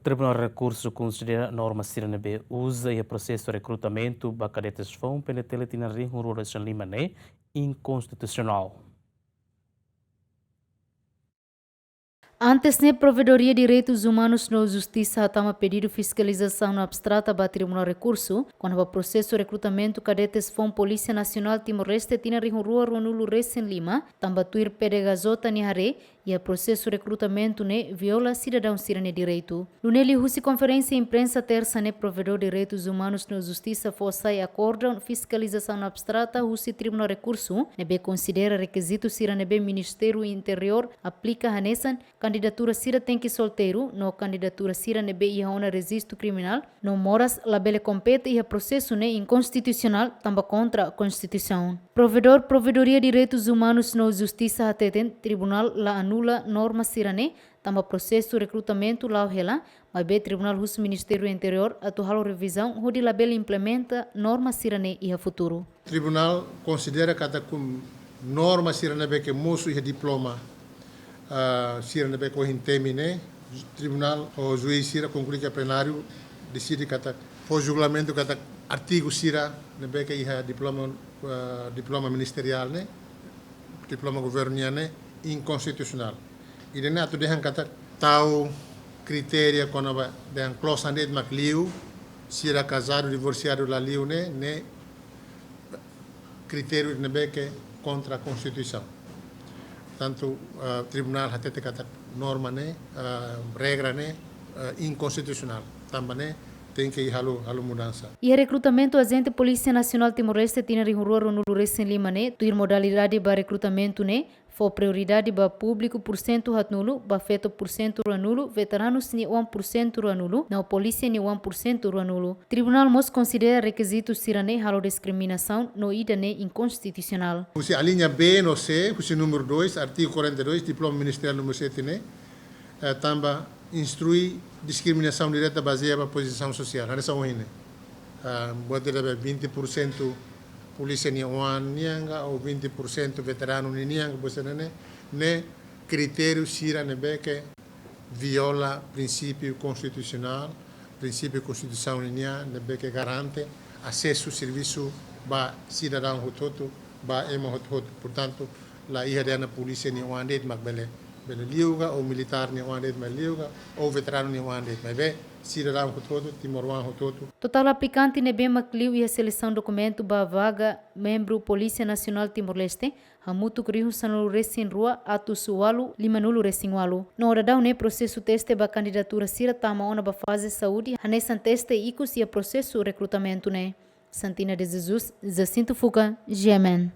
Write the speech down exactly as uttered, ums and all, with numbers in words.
Tribunál Rekursu konsidera norma sira ne'ebé uza iha prosesu rekrutamentu ba kadetes foun P N T L tinan rihun rua resin lima ne'e inkonstitusionál. Antes ne'e, Provedoria Direitus Umanus no Justisa hatama pedidu fiskalizasaun abstrata ba Tribunál Rekursu kona-ba prosesu rekrutamentu kadetes foun Polísia Nasionál Timor-Leste tinan rihun rua ruanulu resin lima, tanba tuir P D H J nia haree, iha prosesu rekrutamentu ne'e viola sidadaun sira-nia direitu. Nune'e liuhusi konferénsia imprensa tersa ne'e, Provedór Direitus Umanus no Justisa fó sai akordaun fiskalizasaun abstrata husi Tribunál Rekursu ne'ebé konsidera rekizitu sira ne'ebé Ministériu Interiór aplika, hanesan kandidatura sira tenke solteiru no kandidatura sira ne'ebé iha ona rejistu kriminál no moras labele kompete iha prosesu ne'e inkonstitusionál tanba kontra Konstituisaun. Provedór Provedoria Direitus Umanus no Justisa hateten tribunál la anula norma sira-ne'e tanba prosesu rekrutamentu la'o hela, maibé tribunál husu Ministériu Interiór atu halo revizaun hodi labele implementa norma sira-ne'e iha futuru. Tribunál konsidera katak norma sira ne'ebé ke mosu iha diploma, ah, sira ne'ebé ke ohin temi ne'e, tribunál ho juís sira konklui katak plenáriu deside katak fó julgamentu katak artigu sira ne'ebé ke iha diploma, ah, diploma ministeriál ne'e, diploma governu nian ne'e inkonstitusionál. Ida-ne'e atu dehan katak tau kritériu kona-ba dehan klosan de'it mak liu, sira kazadu, divorsiadu la liu ne'e, ne'e kritériu ne'ebé ke kontra Konstituisaun. Tantu, ah, tribunál hatete katak norma ne'e, ah, regra ne'e, ah, inkonstitusionál. Tanba ne'e tenke halo, halo mudansa. Iha rekrutamentu ajente Polísia Nasionál Timor-Leste tinan rihun rua ruanulu resin lima ne'e, tuir modalidade ba rekrutamentu ne'e, fó prioridade ba públiku pursentu haatnulu, ba feto pursentu ruanulu, veteranus nia oan pursentu ruanulu, no polísia nia oan pursentu ruanulu. Tribunál mós konsidera rekizitu sira-ne'e halo diskriminasaun no ida-ne'e inkonstitusionál. Husi alínea B no C, husi númeru dois, artigu quarenta e dois, diploma ministeriál númeru sete ne'e, eh, tanba instrui diskriminasaun direta bazeia ba pozisaun sosiál. Hanesan ohin ne'e. Ah, buat ida be vinte por cento polísia nia oan nian ka, ou vinte por cento veteranu nian ka, buat sira-ne'e, ne'e kritériu sira ne'ebé ke viola prinsípiu konstitusionál, prinsípiu Konstituisaun nian, ne'ebé ke garante asesu servisu ba sidadaun hotu-hotu, ba ema hotu-hotu. Portantu, la iha dehan polísia nia oan de'it mak bele, bele liu ka, ou militár nia oan de'it mak liu ka, ou veteranu nia oan de'it, maibé sidadaun hotu-hotu, timoroan hotu-hotu. Totál aplikante ne'ebé mak liu iha selesaun dokumentu ba vaga membru Polísia Nasionál Timor-Leste, hamutuk rihun sanulu resin rua atus ualu limanulu resin ualu. No dadaun ne'e prosesu teste ba kandidatura sira tama ona ba faze saúde, hanesan teste ikus iha prosesu rekrutamentu ne'e. Santina de Jesus, Jacinto Fuca, G M N.